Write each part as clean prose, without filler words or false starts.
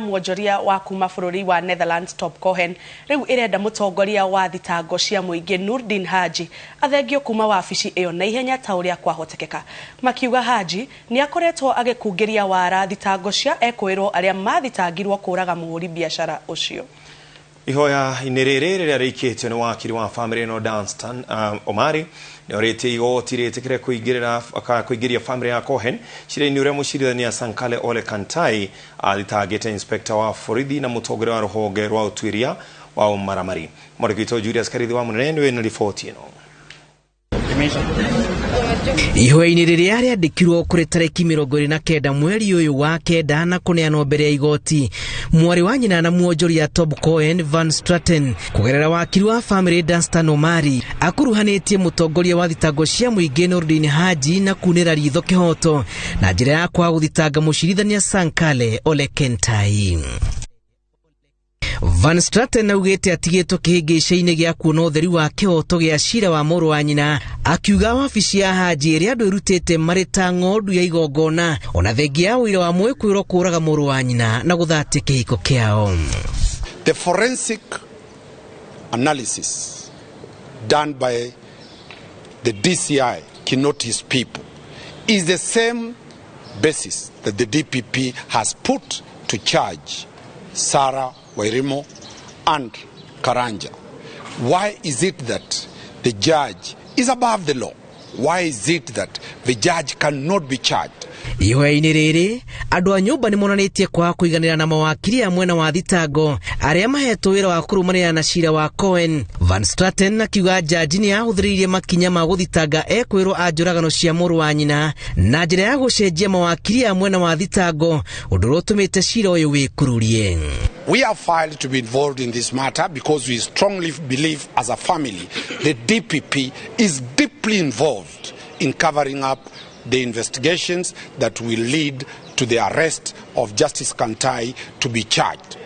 Mwonjoria wa kuma bũrũri wa Netherlands Top Cohen rĩu ĩrenda mũtongoria wa thitango cia mũingĩ Nurdin Haji athengio kuma wabici ĩyo na ihenya ta ũrĩa kwahotekeka. Makiuga Haji nĩ akoretwo agĩkungĩria wara thitango cia ekũĩrwo arĩa mathitangirwo kũraga mũhũri biacara ũcio. Ihoya-inĩ rĩrĩ rĩrĩa rĩikĩtio nĩ wakiri wa bamĩrĩ ĩno Danstan Omari nĩ orĩtie igoti rĩtĩkĩre kũingĩria bamĩrĩ ya Cohen cira-inĩ ũrĩa mũcirithania Sankale Ole Kantai athitangĩte inspector wa borithi na mũtongoria wa rũhonge rwa ũtuĩria wa ũmaramari. Mwandĩki witũ Julius Karithi wa Mũnene nĩwe na riboti ĩno. Ihoya-inĩ rĩrĩa rĩandĩkirwo kũrĩ tarĩki 29 mweri ũyũ wa kenda na kũneanwo mbere ya igoti, mwarĩ wa nyina na mwonjoria Tob Cohen Van Straten kũgerera wakiri wa bamĩrĩ Danstan Omari akuruhanĩtie mũtongoria wa thitango cia mũingĩ Nurdin Haji na kunĩra ritho kĩhoto na njĩra ya kwaga gũthitanga mũcirithania Sankale Ole Kentai. Van Straten augĩte atigĩtwo kĩhĩngĩca-inĩ gĩa kuona ũtheri wa kĩhoto gĩa cira wa mũrũ wa nyina, akiuga wabici ya Haji ĩrĩa andũ ĩrutĩte marĩ ta ng'ondu ya igongona ona thengia ya ũira wa mwĩkwĩrwo kũraga mũrũ wa nyina na gũthatia kĩhiko kĩao. The forensic analysis done by the DCI, Kinoti's people, is the same basis that the DPP has put to charge Sarah Wairimu and Karanja. Why is it that the judge is above the law? Why is it that the judge cannot be charged? Ihoya-inĩ rĩrĩ andũ a nyũmba nĩ monanĩtie kwaga kũiganĩra na mawakiri a mwena wa thitango arĩa mahetwo wĩra wa kũrũmanĩrĩra na cira wa Cohen. Van Straten akiuga njanji nĩ ahũthĩrĩirie makinya ma gũthitanga ekwĩrwo a njũragano cia mũrũ wa nyina na njĩra ya gũcenjia mawakiri a mwena wa thitango, ũndũ ũrĩa ũtũmĩte cira ũyũ wĩkururie. We have filed to be involved in this matter because we strongly believe as a family the DPP is deeply involved in covering up the investigations that will lead to the arrest of Justice Kantai to be charged.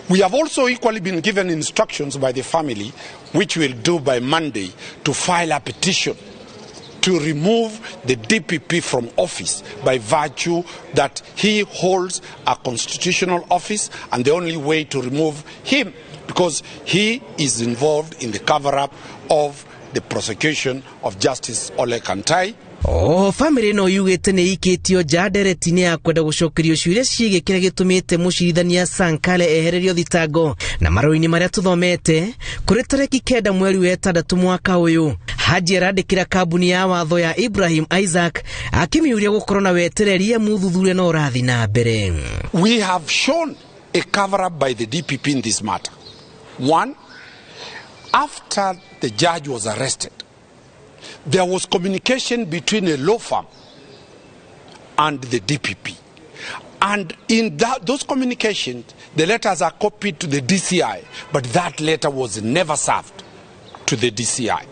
We have also equally been given instructions by the family, which we'll do by Monday, to file a petition to remove the DPP from office by virtue that he holds a constitutional office, and the only way to remove him, because he is involved in the cover-up of the prosecution of Justice Ole Kantai. Oho bamĩrĩ ĩno yugĩte nĩ ĩikĩtio nja ndereti-inĩ ya kwenda gũcokerio ciũria ciĩgiĩ kĩrĩa gĩtũmĩte mũcirithania Sankale ehererio thitango na marũa-inĩ marĩa tũthomete kũrĩ tarĩki 9 mweri wa 6 mwaka ũyũ. Haji arandĩkĩra kambuni ya watho ya Ibrahim Isaac akĩmĩũria gũkorwo na wetereri amuthuthuria no ũrathiĩ na mbere. We have shown a cover-up by the DPP in this matter. One, after the judge was arrested, there was communication between a law firm and the DPP. And in those communications, the letters are copied to the DCI, but that letter was never served to the DCI.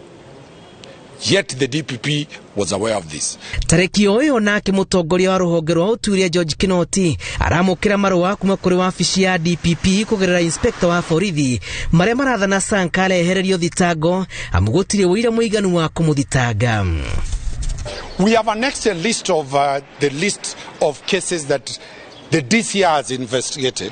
Yet the DPP was aware of this. Tarĩki o ĩyo nake mũtongoria wa rũhonge rwa ũtuĩria George Kinoti aramũkĩra marũa kuma kũrĩ wabici ya DPP kũgerera inspector wa borithi marĩa marathana Sankale ehererio thitango amu gũtirĩ ũira mũiganu wa kũmũthitanga. We have annexed a list of the list of cases that the DCI has investigated.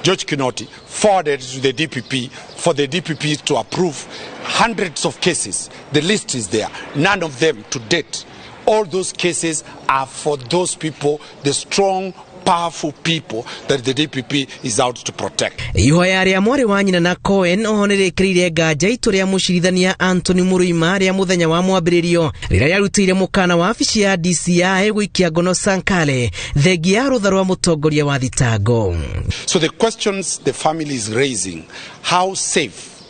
George Kinoti forwarded to the DPP for the DPP to approve hundreds of cases. The list is there. None of them to date. All those cases are for those people, the strong, powerful people that the DPP is out to protect. Ihoya rĩa mwarĩ wa nyina na Cohen oho nĩ rĩkĩrĩire nganja itua rĩa mũcirithania Anthony Mũrũima rĩa mũthenya wa mwambĩrĩrio rĩrĩa rĩarutĩire mũkana wa wabici ya DCI gũikia ngono Sankale thengia ya rũtha rwa mũtongoria wa thitango. So the questions the family is raising, how safe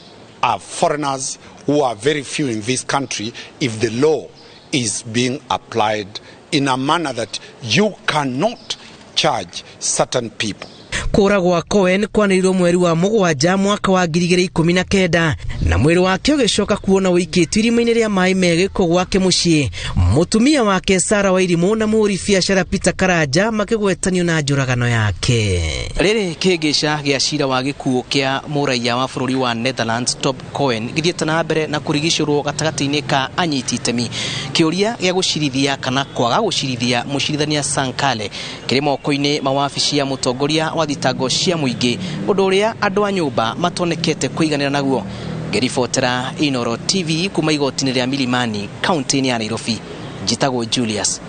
are foreigners who are very few in this country if the law is being applied in a manner that you cannot charge certain people? Kũra gwa Cohen kwanĩrĩirwo mweri wa 7 mwaka wa 2019 Na mwĩrĩ wake ũgĩcoka kuona ũikĩtio irima-inĩ rĩa maĩ me gĩko gwake mũciĩ. Mũtumia wake Sarah Wairimũ na mũhũri biacara Peter Karanja makĩgwetanio na njũragano yake. Rĩrĩ kĩhĩngĩca gĩa cira wa gĩkuũ kĩa mũraiya wa bũrũri wa Netherlands Tob Cohen gĩthiĩte na mbere na kũrigicũrwo gatagatĩ-inĩ ka anyiti itemi. Kĩũria gĩa gũcirithia kana kwaga gũcirithia mũcirithania Sankale kĩrĩ moko-inĩ ma wabici ya mũtongoria wa thitango cia mũingĩ, ũndũ ũrĩa andũ a nyũmba matonekete kũiganĩra naguo. Ngĩribotera Inooro TV kuma igoti-inĩ rĩa Milimani kaunti-inĩ ya Nairobi, njĩtagwo Julius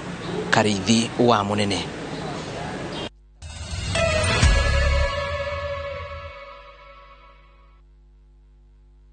Kariithi wa Mũnene.